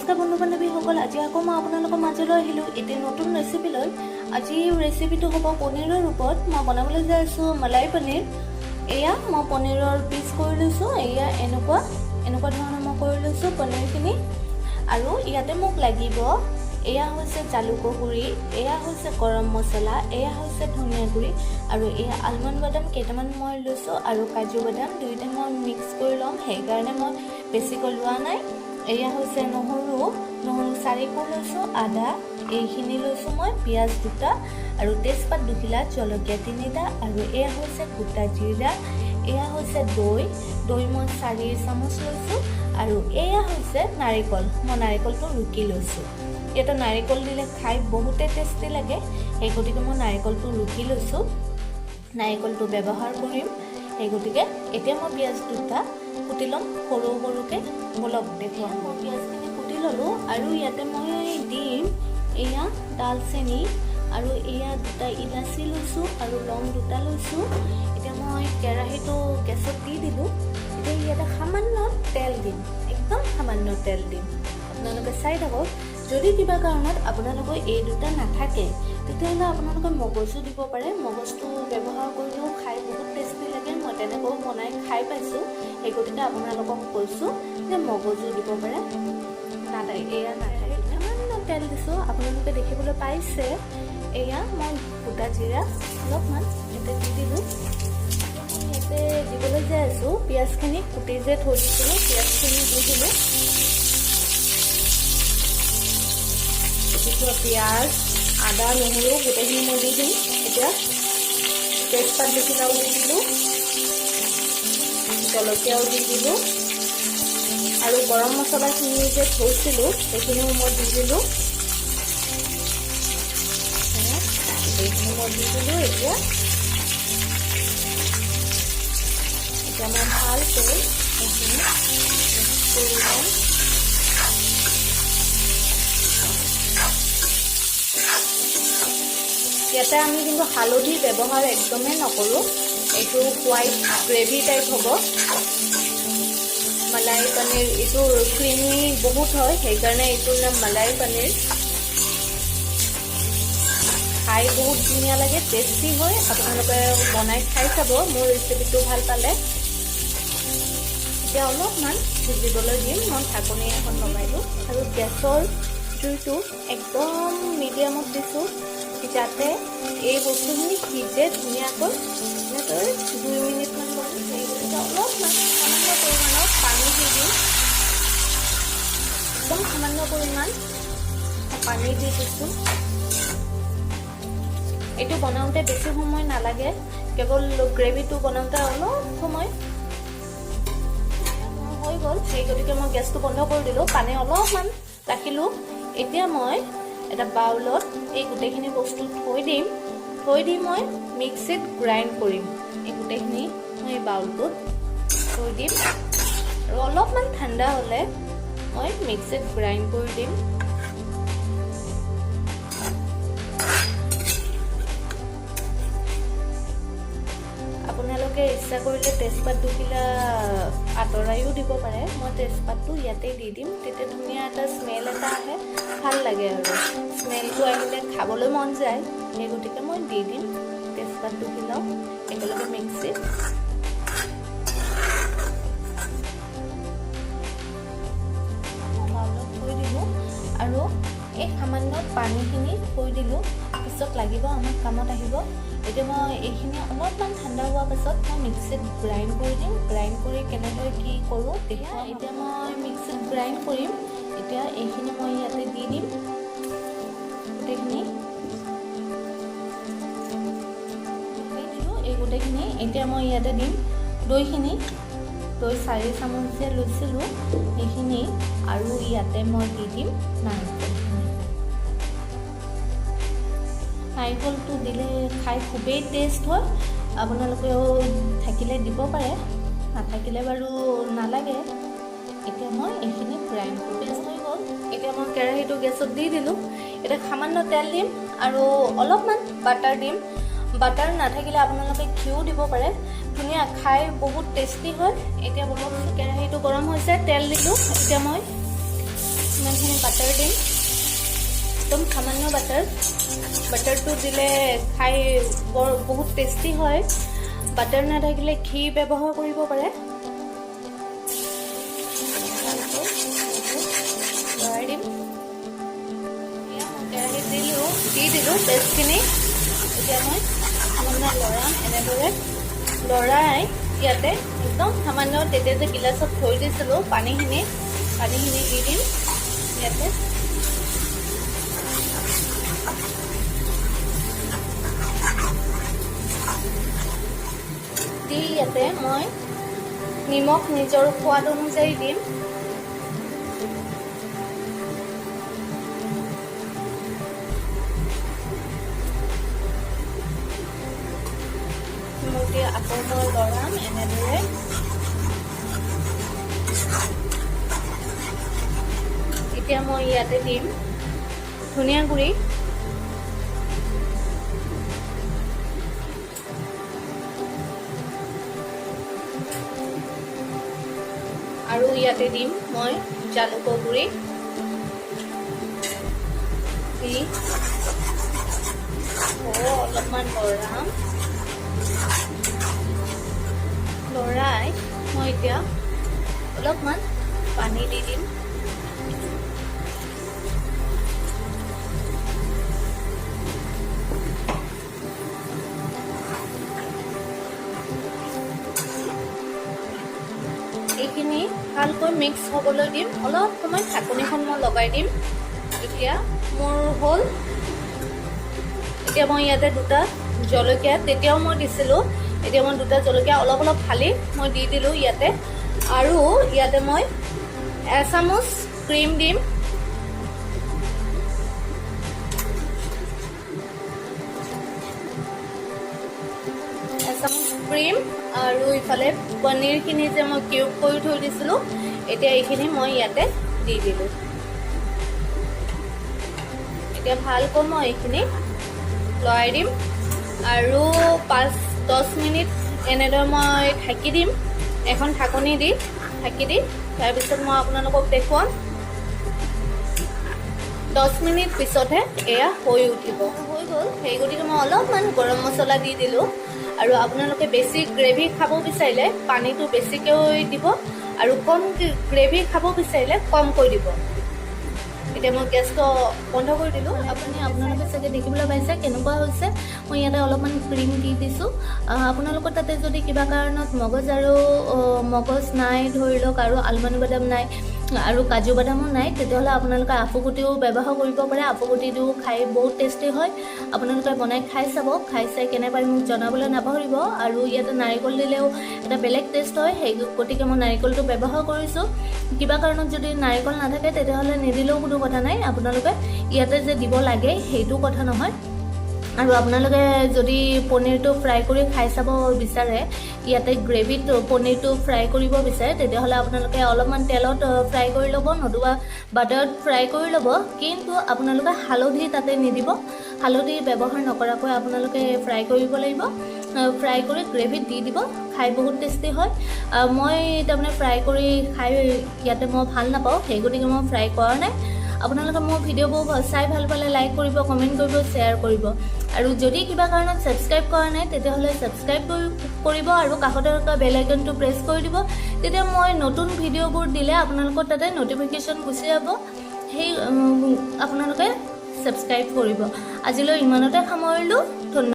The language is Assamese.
নমস্কাৰ বন্ধু বান্ধৱীসকল, আজি আকৌ মই আপোনালোকৰ মাজলৈ আহিলোঁ এটি নতুন ৰেচিপি লৈ। আজি ৰেচিপিটো হ'ব পনীৰৰ ওপৰত। মই বনাবলৈ যাই আছোঁ মলাই পনীৰ। এয়া মই পনীৰৰ পিচ কৰি লৈছোঁ। এয়া এনেকুৱা এনেকুৱা ধৰণৰ মই কৰি লৈছোঁ পনীৰখিনি। আৰু ইয়াতে মোক লাগিব, এয়া হৈছে জালুকৰ গুড়ি, এয়া হৈছে গৰম মছলা, এয়া হৈছে ধনিয়া গুড়ি আৰু এয়া আলমণ্ড বাদাম কেইটামান মই লৈছোঁ আৰু কাজু বাদাম। দুয়োটা মই মিক্স কৰি ল'ম, সেইকাৰণে মই বেছিকৈ লোৱা নাই। এয়া হৈছে নহৰু, নহৰু 4 কোৰ লৈছোঁ। আদা এইখিনি লৈছোঁ মই, পিঁয়াজ দুটা আৰু তেজপাত দুখিলা, জলকীয়া তিনিটা আৰু এয়া হৈছে গোটা জিৰা। এয়া হৈছে দৈ, দৈ মই 4 চামুচ লৈছোঁ। আৰু এয়া হৈছে নাৰিকল, মই নাৰিকলটো ৰুকি লৈছোঁ। ইয়াতে নাৰিকল দিলে খাই বহুতে টেষ্টি লাগে, সেই গতিকে মই নাৰিকলটো ৰুকি লৈছোঁ, নাৰিকলটো ব্যৱহাৰ কৰিম। সেই গতিকে এতিয়া মই পিঁয়াজ দুটা কুটি ল'ম সৰু সৰুকৈ। ব'লক দেখুৱাম। মই পিঁয়াজখিনি কুটি ল'লোঁ আৰু ইয়াতে মই দিম এয়া ডালচেনি আৰু এয়া দুটা ইলাচি লৈছোঁ আৰু লং দুটা লৈছোঁ। এতিয়া মই কেৰাহীটো গেছত দি দিলোঁ। এতিয়া ইয়াতে সামান্য তেল দিম, একদম সামান্য তেল দিম। আপোনালোকে চাই থাকক। যদি কিবা কাৰণত আপোনালোকৰ এই দুটা নাথাকে, তেতিয়াহ'লে আপোনালোকে মগজো দিব পাৰে। মগজটো ব্যৱহাৰ কৰিলেও খাই বহুত টেষ্টি লাগে। মই তেনেকৈও বনাই খাই পাইছোঁ, সেই গতিকে আপোনালোকক কৈছোঁ যে মগজো দিব পাৰে নাথাকে, এয়া নাথাকে। সামান্য তেল দিছোঁ, আপোনালোকে দেখিবলৈ পাইছে। এয়া মই গোটা জিৰা অলপমান ইয়াতে দি দিলোঁ। মই ইয়াতে দিবলৈ যাই আছোঁ পিঁয়াজখিনি, কুটি যে থৈ দিছিলোঁ পিঁয়াজখিনি দি দিলোঁ। কুটি থোৱা পিঁয়াজ, আদা, নহৰু গোটেইখিনি মই দি দিম। এতিয়া তেজপাত দুখিলাও দি দিলোঁ, জলকীয়াও দি দিলোঁ আৰু গৰম মছলাখিনি যে থৈছিলোঁ সেইখিনিও মই দি দিলোঁ। গোটেইখিনি মই দি দিলোঁ। এতিয়া এতিয়া মই ভালকৈ সেইখিনি মিক্স কৰি ল'ম। ইয়াতে আমি কিন্তু হালধি ব্যৱহাৰ একদমেই নকৰোঁ। এইটো হোৱাইট গ্ৰেভি টাইপ হ'ব মালাই পনীৰ। এইটো ক্ৰিমি বহুত হয়, সেইকাৰণে এইটোৰ নাম মালাই পনীৰ। খাই বহুত ধুনীয়া লাগে, টেষ্টি হয়। আপোনালোকে বনাই খাই চাব মোৰ ৰেচিপিটো ভাল পালে। এতিয়া অলপমান সিজিবলৈ দিম। মই ঢাকনি এখন লগাই দিওঁ আৰু গেছৰ জুইটো একদম মিডিয়ামত দিছোঁ, যাতে এই বস্তুখিনি সিজে ধুনীয়াকৈ। এনেকৈ 2 মিনিটমান বনাম। সেই গতিকে অলপমান সামান্য পৰিমাণৰ পানী দি দিম। একদম সামান্য পৰিমাণ পানী দি দিছোঁ। এইটো বনাওঁতে বেছি সময় নালাগে, কেৱল গ্ৰেভিটো বনাওঁতে অলপ সময় হৈ গ'ল। সেই গতিকে মই গেছটো বন্ধ কৰি দিলোঁ, পানী অলপমান ৰাখিলোঁ। এতিয়া মই এটা বাউলত এই গোটেইখিনি বস্তু থৈ দিম। থৈ দি মই মিক্সিত গ্ৰাইণ্ড কৰিম। এই গোটেইখিনি মই এই বাউলটোত থৈ দিম আৰু অলপমান ঠাণ্ডা হ'লে মই মিক্সিত গ্ৰাইণ্ড কৰি দিম। আপোনালোকে ইচ্ছা কৰিলে তেজপাত দুখিলা আঁতৰাইও দিব পাৰে। মই তেজপাতটো ইয়াতেই দি দিম, তেতিয়া ধুনীয়া এটা স্মেল এটা আহে, ভাল লাগে আৰু স্মেলটো আহিলে খাবলৈ মন যায়। সেই গতিকে মই দি দিম তেজপাত দুখিলাও একেলগে মিক্সিত। বাউলত থৈ দিলোঁ আৰু এই সামান্য পানীখিনি থৈ দিলোঁ, পিছত লাগিব, আমাক কামত আহিব। এতিয়া মই এইখিনি অলপমান ঠাণ্ডা হোৱাৰ পাছত মই মিক্সিত গ্ৰাইণ্ড কৰি দিম। গ্ৰাইণ্ড কৰি কেনেদৰে কি কৰোঁ দেখুৱাম। এতিয়া মই মিক্সিত গ্ৰাইণ্ড কৰিম। এতিয়া এইখিনি মই ইয়াতে দি দিম গোটেইখিনি দি দিলোঁ এই গোটেইখিনি। এতিয়া মই ইয়াতে দিম দৈখিনি, দৈ 4 চামুচ যে লৈছিলোঁ সেইখিনি আৰু ইয়াতে মই দি দিম নাৰিকলখিনি। নাৰিকলটো দিলে খাই খুবেই টেষ্ট হয়। আপোনালোকেও থাকিলে দিব পাৰে, নাথাকিলে বাৰু নালাগে। এতিয়া মই এইখিনি গ্ৰাইণ্ড কৰি পেষ্ট হৈ গ'ল। এতিয়া মই কেৰাহীটো গেছত দি দিলোঁ। এতিয়া সামান্য তেল দিম আৰু অলপমান বাটাৰ দিম। বাটাৰ নাথাকিলে আপোনালোকে ঘিউ দিব পাৰে। ধুনীয়া খাই বহুত টেষ্টি হয়। এতিয়া বলক, কেৰাহীটো গৰম হৈছে, তেল দিলোঁ। এতিয়া মই ইমানখিনি বাটাৰ দিম, একদম সামান্য বাটাৰ। বাটাৰটো দিলে খাই বৰ বহুত টেষ্টি হয়। বাটাৰ নাথাকিলে ঘি ব্যৱহাৰ কৰিব পাৰে। ভালকৈ লৰাই দিম। এয়া মই কেৰাহীত দিলোঁ, দি দিলোঁ পেষ্টখিনি। এতিয়া মই সামান্য লৰাম। এনেদৰে লৰাই ইয়াতে একদম সামান্য, তেতিয়া যে গিলাচত থৈ দিছিলোঁ পানীখিনি, পানীখিনি দি দিম ইয়াতে। দি ইয়াতে মই নিমখ নিজৰ সোৱাদ অনুযায়ী দিম। নিমখ দি আকৌ মই লৰাম এনেদৰে। এতিয়া মই ইয়াতে দিম ধনিয়া গুড়ি। আৰু ইয়াতে দিম মই জালুকৰ গুড়ি। দি অলপমান লৰাম। লৰাই মই এতিয়া অলপমান পানী দি দিম। এইখিনি ভালকৈ মিক্স হ'বলৈ দিম অলপ সময়। ঢাকনিখন মই লগাই দিম। এতিয়া মোৰ হ'ল। এতিয়া মই ইয়াতে দুটা জলকীয়া, তেতিয়াও মই দিছিলোঁ, এতিয়া মই দুটা জলকীয়া অলপ অলপ ফালি মই দি দিলোঁ ইয়াতে। আৰু ইয়াতে মই এচামুচ ক্ৰীম দিম। এচামুচ ক্ৰীম আৰু ইফালে পনীৰখিনি যে মই কিউব কৰি থৈ দিছিলোঁ, এতিয়া এইখিনি মই ইয়াতে দি দিলোঁ। এতিয়া ভালকৈ মই এইখিনি লৰাই দিম আৰু 5-10 মিনিট এনেদৰে মই ঢাকি দিম, এখন ঢাকনি দি ঢাকি দি। তাৰপিছত মই আপোনালোকক দেখুৱাম। 10 মিনিট পিছতহে এয়া হৈ উঠিব। হৈ গ'ল। সেই গতিকে মই অলপমান গৰম মছলা দি দিলোঁ। আৰু আপোনালোকে বেছি গ্ৰেভি খাব বিচাৰিলে পানীটো বেছিকৈ দিব আৰু কম গ্ৰেভি খাব বিচাৰিলে কমকৈ দিব। এতিয়া মই গেছটো বন্ধ কৰি দিলোঁ। আপোনালোকে চাগে দেখিবলৈ পাইছে কেনেকুৱা হৈছে। মই ইয়াতে অলপমান ক্ৰীম দি দিছোঁ। আপোনালোকৰ তাতে যদি কিবা কাৰণত মগজ আৰু মগজ নাই ধৰি লওক, আৰু আলমণ্ড বাদাম নাই আৰু কাজু বাদামো নাই, তেতিয়াহ'লে আপোনালোকে আফুগুটিও ব্যৱহাৰ কৰিব পাৰে। আফুগুটি দিও খাই বহুত টেষ্টি হয়। আপোনালোকে বনাই খাই চাব। খাই চাই কেনে পাই মোক জনাবলৈ নাপাহৰিব। আৰু ইয়াতে নাৰিকল দিলেও এটা বেলেগ টেষ্ট হয়, সেই গতিকে মই নাৰিকলটো ব্যৱহাৰ কৰিছোঁ। কিবা কাৰণত যদি নাৰিকল নাথাকে, তেতিয়াহ'লে নিদিলেও কোনো কথা নাই। আপোনালোকে ইয়াতে যে দিব লাগে সেইটো কথা নহয়। আৰু আপোনালোকে যদি পনীৰটো ফ্ৰাই কৰি খাই চাব বিচাৰে, ইয়াতে গ্ৰেভিত পনীৰটো ফ্ৰাই কৰিব বিচাৰে, তেতিয়াহ'লে আপোনালোকে অলপমান তেলত ফ্ৰাই কৰি ল'ব, নতুবা বাটাৰত ফ্ৰাই কৰি ল'ব। কিন্তু আপোনালোকে হালধি তাতে নিদিব। হালধি ব্যৱহাৰ নকৰাকৈ আপোনালোকে ফ্ৰাই কৰিব লাগিব। ফ্ৰাই কৰি গ্ৰেভিত দি দিব, খাই বহুত টেষ্টি হয়। মই তাৰমানে ফ্ৰাই কৰি খাই ইয়াতে মই ভাল নাপাওঁ, সেই গতিকে মই ফ্ৰাই কৰা নাই। আপোনালোকে মোৰ ভিডিঅ'বোৰ চাই ভাল পালে লাইক কৰিব, কমেণ্ট কৰিব, শ্বেয়াৰ কৰিব। আৰু যদি কিবা কাৰণত ছাবস্ক্ৰাইব কৰা নাই, তেতিয়াহ'লে ছাবস্ক্ৰাইব কৰিব আৰু কাষতে থকা বেল আইকনটো প্ৰেছ কৰি দিব। তেতিয়া মই নতুন ভিডিঅ'বোৰ দিলে আপোনালোকৰ তাতে ন'টিফিকেশ্যন গুচি যাব। সেই আপোনালোকে ছাবস্ক্ৰাইব কৰিব। আজিলৈ ইমানতে সামৰিলোঁ। ধন্যবাদ।